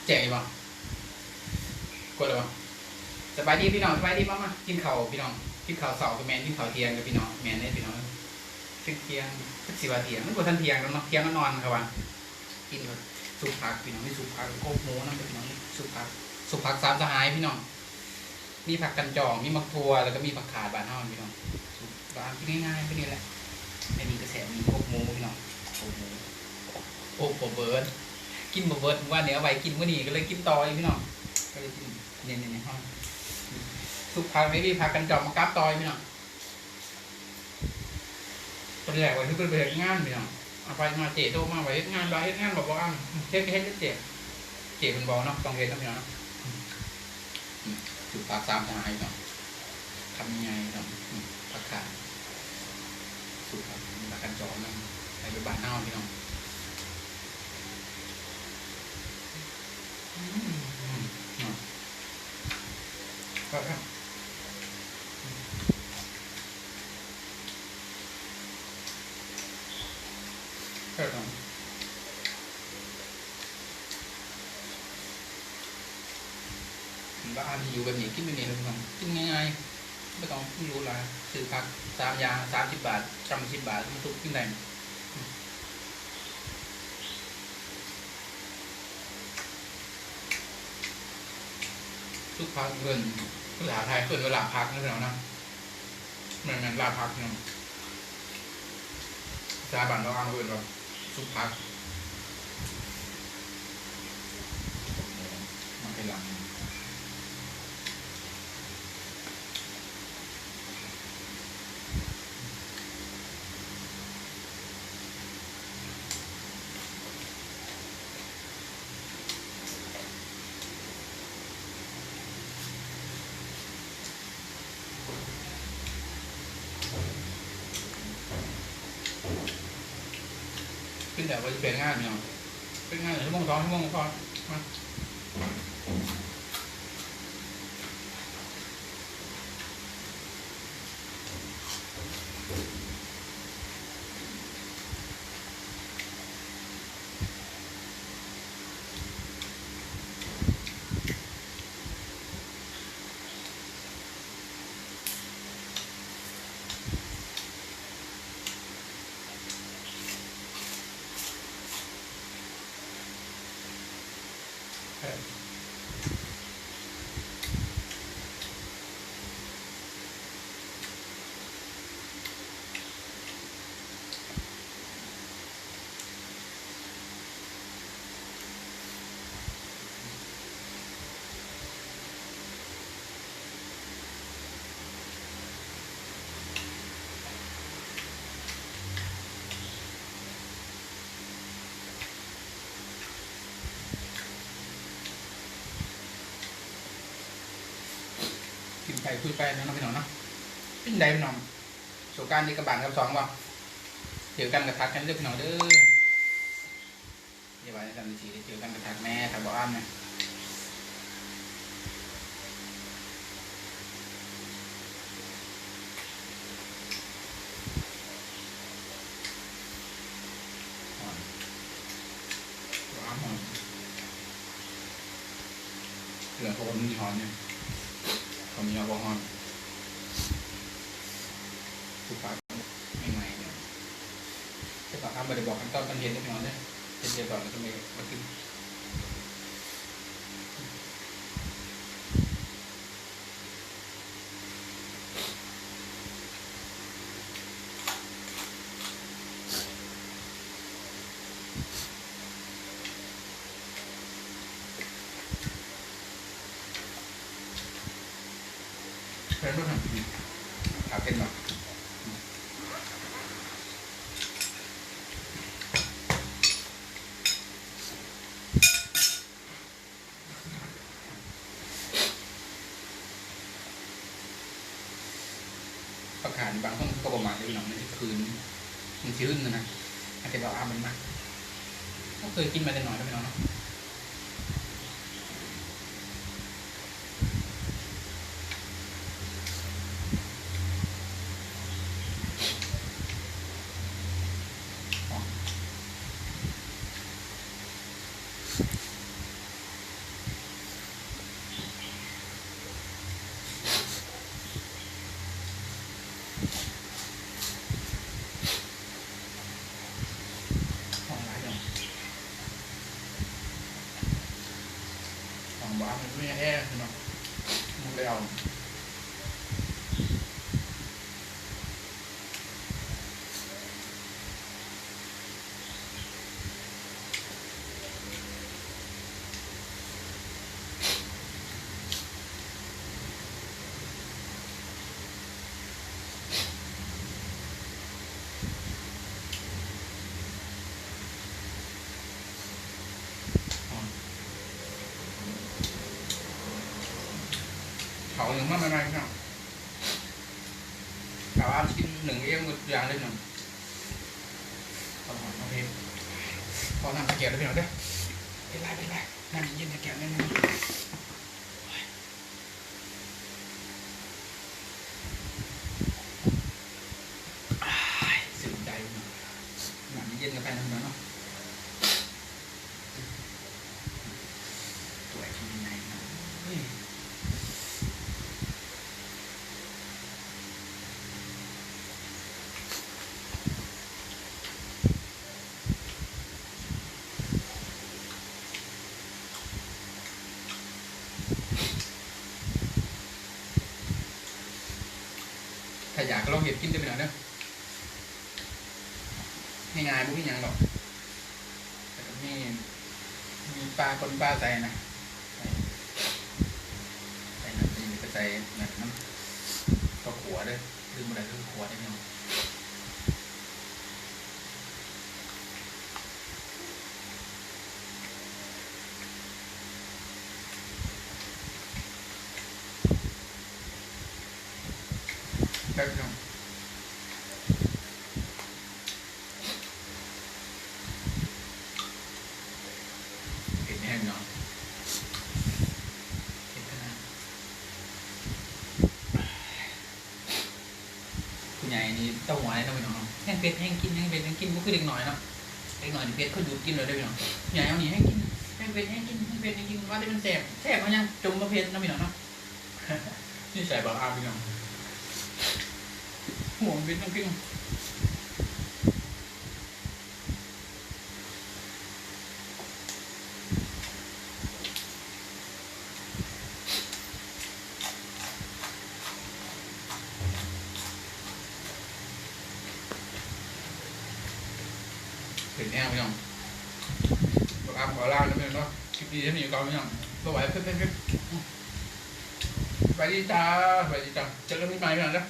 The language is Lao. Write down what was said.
ແຈ້ງຢູ່ບໍ່? ກົດແລ້ວບໍ່? ສະບາຍດີພີ່ນ້ອງ ສະບາຍດີ ມາ ມາກິນເຂົ້າພີ່ນ້ອງ. ກິນເຂົ້າເຊົ້າກໍແມ່ນ ກິນເຂົ້າທ່ຽງກໍພີ່ນ້ອງ ແມ່ນເດ້ພີ່ນ້ອງ. ທ່ຽງໆ ຈັກຊິວ່າທ່ຽງ ມັນບໍ່ທັນທ່ຽງດອກເນາະ ທ່ຽງນອນໆ ເຂົາວ່າ. ກິນເຂົ້າ ຊຸບຜັກພີ່ນ້ອງ ມີຊຸບຜັກ ອົບໝູນຳເດີພີ່ນ້ອງ ຊຸບຜັກ ຊຸບຜັກສາມສະຫາຍພີ່ນ້ອງ. ມີຜັກກັນຈອງ ມີໝາກຖົ່ວ ແລ້ວກໍມີຜັກຂາດບ້ານເຮົານີ້ພີ່ນ້ອງ. ສຸກ ບ້ານກິນງ່າຍໆ ແບບນີ້ແຫຼະ. ອັນນີ້ກໍແຊບ ມີອົບໝູພີ່ນ້ອງ ອົບໝູ ອົບບໍ່ເບິດ ກິນບໍ່ເບິດ. ມື້ວານນີ້ເອົາໄວ້ກິນ ມື້ນີ້ກໍເລີຍກິນຕໍ່ອີກພີ່ນ້ອງ. ກໍເລີຍກິນ ນີ້ໆ ເຮົາ ສຸກຜັກ ມີຜັກກັນຈອງ ມາກັບຕໍ່ອີກພີ່ນ້ອງ. ຕອນແລກວ່າຊິເພິ່ນໄປເຮັດງານພີ່ນ້ອງ ເອົາໄປມາເຈ້ໂທມາວ່າເຮັດງານ ວ່າເຮັດງານ ວ່າບໍ່ອານ ເຮັດ ເຮັດເດ້ ເຈ້ເພິ່ນບອກເນາະ ຕ້ອງເຮັດນຳພີ່ນ້ອງເນາະ. ອືມ ອືມ ສຸກຜັກສາມສະຫາຍເນາະ ຄຳໃຫຍ່ເນາະ. ອືມ ຜັກຂາດ ສຸກຜັກ ມີຜັກກັນຈອງນຳ ໃຫ້ໄປບ້ານເຮົາພີ່ນ້ອງ. ອືມ ອືມ ເນາະ ແຊບ ແຊບເນາະ. ບ້ານທີ່ຢູ່ແບບນີ້ ກິນແບບນີ້ເນາະ ກິນງ່າຍໆ ບໍ່ຕ້ອງຫຼູຫຼາ. ຊື້ຜັກສາມຢ່າງ ສາມສິບບາດ ກຳສິບບາດ ມັນທຸກກິນໄດ້. ສຸກຜັກເພິ່ນ ພາສາໄທເອີ້ນວ່າລາບຜັກເນາະພີ່ນ້ອງເນາະ. ແມ່ນໆ ລາບຜັກເນາະ ພາສາບ້ານເຮົາເອີ້ນວ່າສຸກຜັກ ມັນເປັນລາບ. ກິນແລ້ວກໍຊິໄປງານເນາະ ໄປງານຊົ່ວໂມງສອງຊົ່ວໂມງພໍ. ມາ ກິນໄປຄຸຍໄປເນາະ ພີ່ນ້ອງເນາະ. ເປັນໃດພີ່ນ້ອງ ສົງການນີ້ກັບບ້ານກັບຊ່ອງບໍ່? ເຈີກັນກໍທັກກັນເດີພີ່ນ້ອງເດີ. ຢ່າວ່າຈັ່ງຊັ້ນຊິໄດ້ເຈີກັນກໍທັກແດ່ ທັກບໍ່ອ່ານນະ. ຮ້ອນ ບໍ່ອ່ານຮ້ອນ ເຄື່ອງເຂົາກໍມີຮ້ອນຢູ່ ເຂົາມີເອົາບໍ່ຮ້ອນ ຄືປາ ໃໝ່ໆ ເນາະ. ແຕ່ວ່າຂ້າບໍ່ໄດ້ບອກຂັ້ນຕອນການເຮັດເດີພີ່ນ້ອງເດີ ເຮັດຮຽບຮ້ອຍແລ້ວກໍມາ ມາກິນ. ເພິ່ນບໍ່ທຳ ຖ້າເປັນເນາະ. ຜັກຂາດນີ້ບາງຄົນເຂົາກໍບໍ່ມັກເດ້ພີ່ນ້ອງ ມັນຊິຄືນ ມັນຊິຫຶນຫັ້ນນະ. ອາດຈະແບບວ່າມັນມັກ ເຮົາເຄີຍກິນມາແຕ່ນ້ອຍເນາະພີ່ນ້ອງເນາະ. ຫອມ. ບໍ່ ມັນມີແອ ເນາະ ມັນໄປເອົາ ເຂົ້າໜຶ້ງມາໃໝ່ໆ ພີ່ນ້ອງ ຖ້າວ່າກິນໜຶ້ງເອງໝົດຢ່າງເລີຍ ພີ່ນ້ອງ ເຂົ້າຫອມເອົາເຮັດ ຂໍນ້ຳຈັກແກ້ວເດີ ພີ່ນ້ອງເດີ ເປັນໄລ ເປັນໄລ ນ້ຳເຢັນໆ ຈັກແກ້ວໜຶ່ງ. ອ້າຍ ຊື່ນໃຈເນາະ ນ້ຳເຢັນໆ ກາແຟນຳເນາະ ຖ້ວຍທີ່ໃຫຍ່ເນາະ. ຖ້າຢາກກໍລອງເຮັດກິນເດີພີ່ນ້ອງເດີ ງ່າຍໆ ບໍ່ມີຫຍັງດອກ ແລ້ວກໍມີ ມີປາ ຄົນປາໃສ່ນະ ໃສ່ ໃສ່ນັ້ນ ໃສ່ນີ້ ກໍໃສ່ນັ້ນນຳ ເຂົ້າຂົ້ວເດີ ລືມບໍ່ໄດ້ຄືຂົ້ວເດ້ພີ່ນ້ອງ. ແຊບເນາະ ເຜັດແຮງເນາະ ເຜັດຂະໜາດ. ຜູ້ໃຫຍ່ນີ້ເຕົ້າຫົວເດ້ເນາະ ພີ່ນ້ອງເນາະ ແຮງເຜັດແຮງກິນ ແຮງເຜັດແຮງກິນ ບໍ່ຄືເດັກນ້ອຍເນາະ ເດັກນ້ອຍນີ້ເຜັດເຂົາຢຸດກິນເລີຍເດ້ພີ່ນ້ອງ ຜູ້ໃຫຍ່ເຮົານີ້ແຮງກິນ ແຮງເຜັດແຮງກິນ ແຮງເຜັດແຮງກິນ ວ່າແຕ່ມັນແຊບ ແຊບເຮົາຍັງຈົ່ມບໍ່ເຜັດເນາະ ພີ່ນ້ອງເນາະ. ນິໄສບັກອາບ ພີ່ນ້ອງ ຫົວເຜັດແຮງກິນ. ເປັນແນວພີ່ນ້ອງ ບໍ່ອຳບໍ່ລາເນາະ ພີ່ນ້ອງເນາະ ຄລິບນີ້ເທົ່ານີ້ກ່ອນພີ່ນ້ອງ ບໍ່ໄຫວ ເຜັດໆ ສະບາຍດີຈ້າ ສະບາຍດີຈ້າ ເຈີກັນໃໝ່ພີ່ນ້ອງເດີ.